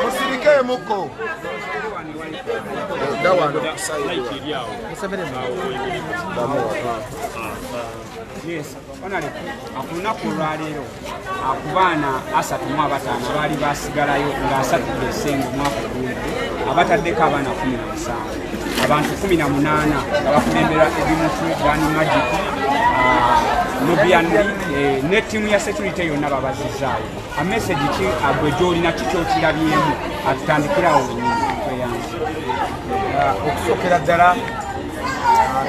Musirikeemuko dda wano. Yes, honorable, ku lunaku olwaleero ku baana 35 abaali basigalayo nga 3 Desemba omwaka oguwedde, abataddeko abaana 17, abantu 18 nga bakulemberwa Eddie Mutwe, Dan Magic, Nubian Li ne ttiimu ya security yonna babazizaayo. A message ki gwe gy'olina, ki ky'okirabyemu? Atutandikirawo wenyini, tweyanze. Okusookera ddala,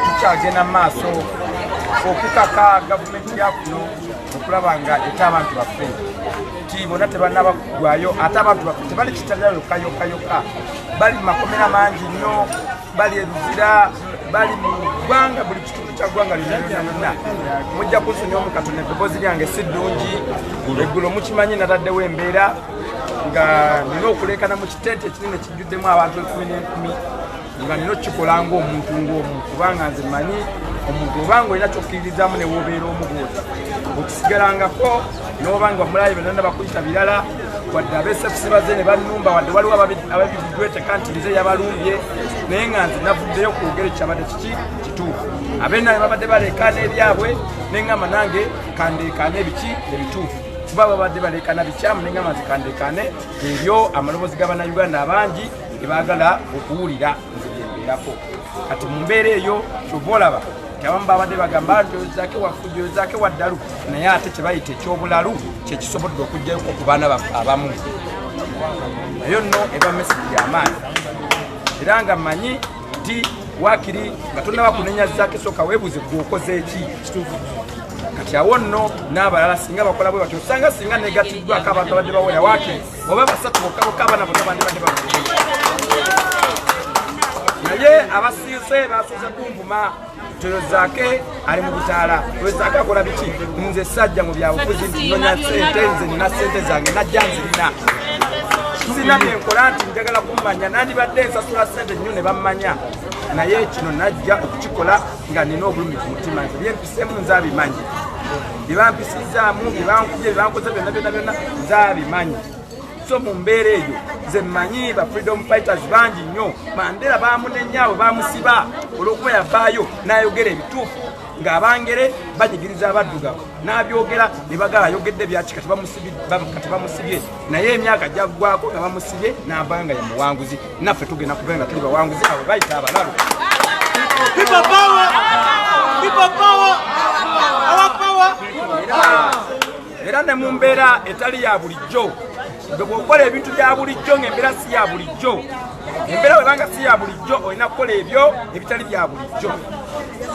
tukyagenda mu maaso okukaka gavumenti ya kuno okulaba nga eta abantu baffe ti bonna tebannaba kuggwayo. Ate abantu baffe tebali Kitalya yokka yokka yokka, bali mu makomera mangi nnyo, bali e Luzira, bali mu ggwanga, buli kitundu kya ggwanga lyonna lyonna lyonna. Mujja kunsonyiwa mu katono, eddoboozi lyange si ddungi. Eggulo mukimanyi nataddewo embeera nga nina okuleekana mu kitente ekinene kijjuddemu abantu enkumi n'enkumi, nga nina okukikola ng'omuntu ng'omu, kubanga nze mmanyi omuntu obanga olina kyokkiririzaamu ne woobeera omu bwoti okisigalangako, n'oba nga omulayi bonna bakuyita birala. Wadde ab'SFC baze ne bannumba, wadde waliwo ababigweteka nti nze yabalumbye, naye nga nze navuddeyo kwogera ekyabadde kiki kituufu. Abenaye babadde baleekaana ebyabwe, neŋŋamba nange kandeekaane ebiki ebituufu, kuba babadde baleekaana bikyamu, neŋŋamba nze kandeekaane ebyo amaloboozi g'Abannayuganda abangi gebaagala okuwulira. Nze byembeerako kati mu mbeera eyo. Kyova olaba nti abamu babadde bagamba nti oyo wafujja, oyo Zaake waddalu, naye ate kye bayita ekyobulalu kyekisobodde okugjayoko ku baana baffe abamu. Eyo nno eba message y'amaanyi, era nga mmanyi nti waakiri nga tonnaba kunenya Zaake, sooka weebuuze gweokoze eki. Kati awo nno n'abalala singa bakola bwe batyo, osanga singa negatiddwako abantu abadde bawera waakiri oba basatu bokka bokka, abaana bonna bandibadde bavuddeyo. Naye abasiise basoose kunvuma, toyo Zaake ali mu butaala, oyo Zaake akola biki. Nze sajja mu byabufuzi nti nonya sente. Nze nina sente zange, najja nzirina, sina byenkola nti njagala kummanya. Nandibadde nsasula sente nnyo ne bammanya, naye kino najja okukikola nga nina obulumi ku mutima. Nze byempiseemu nze abimanyi, byebampisizaamu, byebankubye, byebankoze byonna byonna byonna nze abimanyi. So mu mbeera eyo nze mmanyi ba freedom fighters bangi nnyo. Mandela bamunenyaabwe, bamusiba olw'okuba yavaayo n'ayogera ebituufu ng'abangere banyigiriza abaddugavu, n'abyogera ne bagala ayogedde byaki, kati bamusibye. Naye emyaka gyaggwako nga bamusibye, n'avaayo nga ye muwanguzi. Naffe tugenda kubeera nga tuli bawanguzi, abo bayita abalalu. People power! People power! Our power! Era ne mu mbeera etali ya bulijjo, gwe bw'okola ebintu bya bulijjo ng'embeera si ya bulijjo, embeera webanga si ya bulijjo, olina kukola ebyo ebitali bya bulijjo.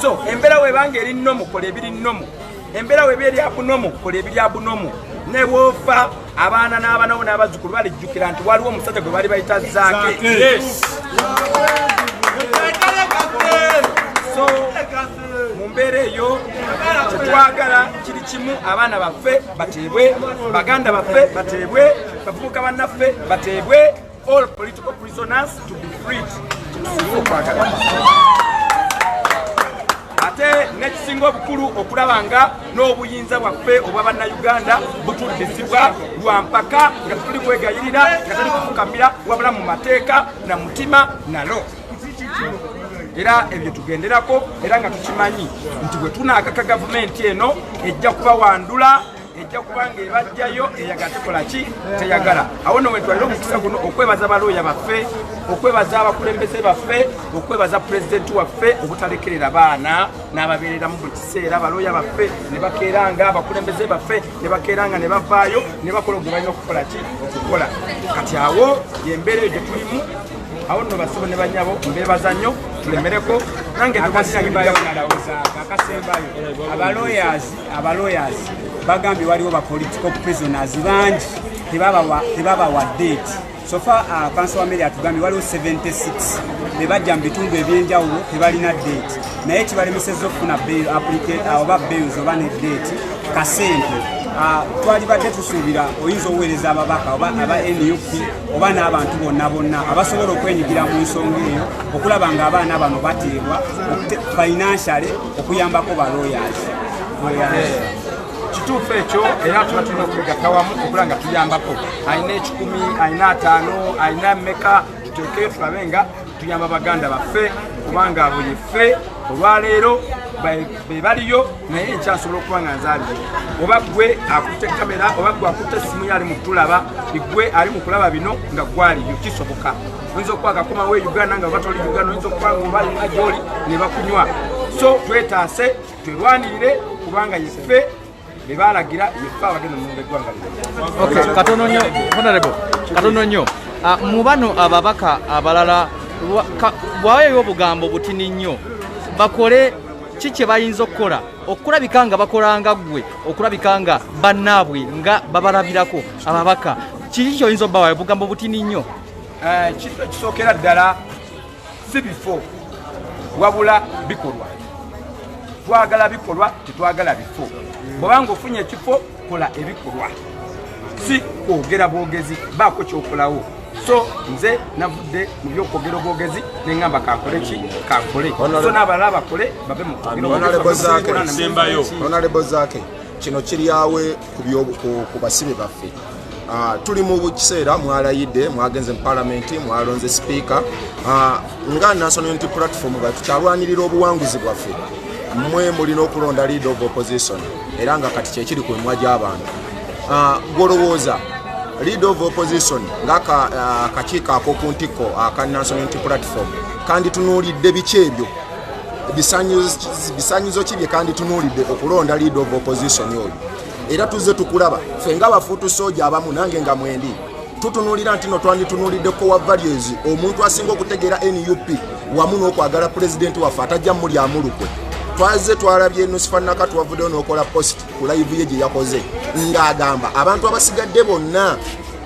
So embeera webanga eri normal, kola ebiri normal. Embeera weba eri abnormal, kola ebiri abnormal. Ne bwofa, abaana n'abaana bo n'abazzukulu balijjukira nti waliwo omusajja gwe baali bayita Zaake. So mu mbeera eyo kyetwagala kiri kimu: abaana baffe bateebwe, baganda baffe bateebwe, bavubuka bannaffe bateebwe, all political prisoners to be freed. Kyetusinga okwagala, ate n'ekisinga obukulu, okulaba nga n'obuyinza bwaffe obwa Bannayuganda butuddizibwa lwampaka, nga tetuli kwegayirira, nga tuli kufukamira, wabula mu mateeka na mutima nalo. Era ebyo tugenderako, era nga tukimanyi nti bwe tunaakaka gavumenti eno ejja kubawandula, ejja kuba nga ebajjayo eyagala tekola ki teyagala. Awo no wetwalira omukisa guno okwebaza balooya baffe, okwebaza abakulembeze baffe, okwebaza pulezidenti waffe obutalekerera baana n'ababeereramu buli kiseera. Balooya baffe ne bakeeranga, abakulembeze baffe ne bakeeranga ne bavaayo ne bakola gwe balina okukola ki okukola. Kati awo yembeera eyo gye tulimu. Awo nno basebo ne banyabo, mbeebaza nnyo, tulemereko nange eddoboozi lyange. Akasembayo, nalowoozaako akasembayo, abalawyers bagambye waliwo ba political prisoners bangi tebabawa date. So far counsel wa Mary atugambye waliwo 76 bebajja mu bitundu ebyenjawulo, tebalina date, naye kibalemesezza okufuna bail oba bails oba ne date kasente. Twalibadde tusuubira oyinza obuweereza ababaka oba aba NUP oba n'abantu bonna bonna abasobola okwenyigira mu nsonga eyo okulaba nga abaana bano bateebwa financially okuyambako ba lawyers. Kituufu ekyo, era tuba tulina okwegatta wamu okula nga tuyambako. Alina 100, alina 50, alina mmeka, tuteekeyo tulabe nga tuyamba baganda baffe, kubanga abo yeffe olwaleero be baliyo, naye enkya nsobola okuba nga nzaaliyo, oba gwe akutte kamera, oba gwe akutte essimu ye ali mu kutulaba, gwe ali mu kulaba bino nga gwaliyo. Kisoboka oyinza okuba akakomawo e Uganda nga oba toli Uganda, oyinza okuba nga oba yonna gyoli ne bakunywa. So twetaase, twerwanirire, kubanga yeffe be balagira, yeffe abagenda omulunga eggwanga lino. Okay, katono nnyo, honorable, katono nnyo. Mu bano ababaka abalala bwaweeyo obugambo butini nnyo, bakole ki kye bayinza okukola okulabika nga bakola nga ggwe, okulabika nga bannaabwe nga babalabirako ababaka? Kiki kyoyinza obbawayo obugambo butini nnyo? Kintu ekisookera ddala si bifo wabula bikolwa. Twagala bikolwa, tetwagala bifo. Bwobanga ofunye ekifo, kola ebikolwa, si kwogera bwogezi, baako kyokolawo. So nze navudde mu byokwogera obwogezi neŋŋamba kankole ki, kankole. So n'abalala bakole, bave mu kwogera Honorable Zaake. obwogezi. Sembayo. Honorable Zaake, kino kiryawe ku basibe baffe. Tuli mu kiseera mwalayidde, mwagenze mu palamenti, mwalonze sipiika. Nga National Unity Platform nga tukyalwanirira obuwanguzi bwaffe, mmwe mulina okulonda leader of opposition, era nga kati kyekiri ku mimwa gy'abantu. Gwolowooza leader of opposition nga akakiiko ak'oku ntikko aka National Unity Platform kanditunuulidde biki ebyo, bisanyizo ki bye kanditunuulidde okulonda leader of opposition oyo? Era tuzze tukulaba ffe nga ba foot soldier abamu, nange nga mwendi, tutunuulira nti no twanditunuulidde core values, omuntu asinga okutegeera NUP wamu n'okwagala pulezidenti waffe atajja mulyamu lukwe. Twazze twalabye Nusifa Nakato wavuddeyo n'okola post ku live ye gye yakoze ng'agamba abantu abasigadde bonna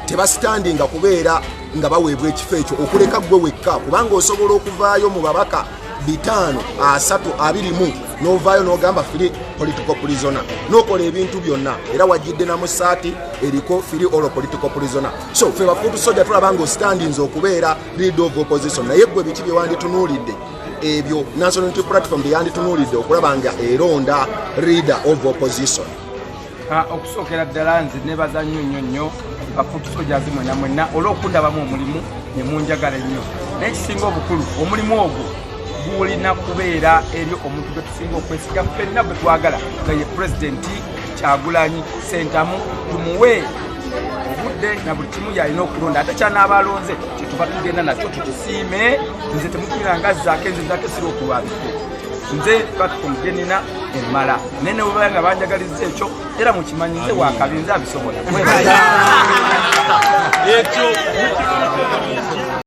tebasitandinga kubeera nga baweebwa ekifo ekyo okuleka ggwe wekka, kubanga osobola okuvaayo mu babaka 50, 30, 20 n'ovaayo n'ogamba free political prisoner, n'okola ebintu byonna, era wajjidde na mu saati eriko "Free all political prisoner". So ffe ba foot soldier tulaba nga ositandinze okubeera leader of opposition, naye ggwe biki bye wanditunuulidde ebyo National Unity Platform bye yanditunuulidde okulaba nga eronda leader of opposition? Okusookera ddala nze nebaza nnyo nnyo nnyo ba foot soldiers mwenna mwenna olw'okundabamu omulimu ne munjagala ennyo. Naye ekisinga obukulu, omulimu ogwo gulina kubeera eri omuntu gwe tusinga okwesiga ffenna, gwe twagala, nga ye Pulezidenti Kyagulanyi Sentamu. Tumuwe obudde na buli kimu yalina okulonda, ate kyanaaba alonze kyetuba tugenda nakyo tukisiime. Nze temukira nga Zaake, nze Zaake siri okulwa bifo, nze platform gyenina emmala, naye ne bwebaba nga banjagalizza ekyo, era mukimanyi nze wakabi, nze abisobola. Ekyo.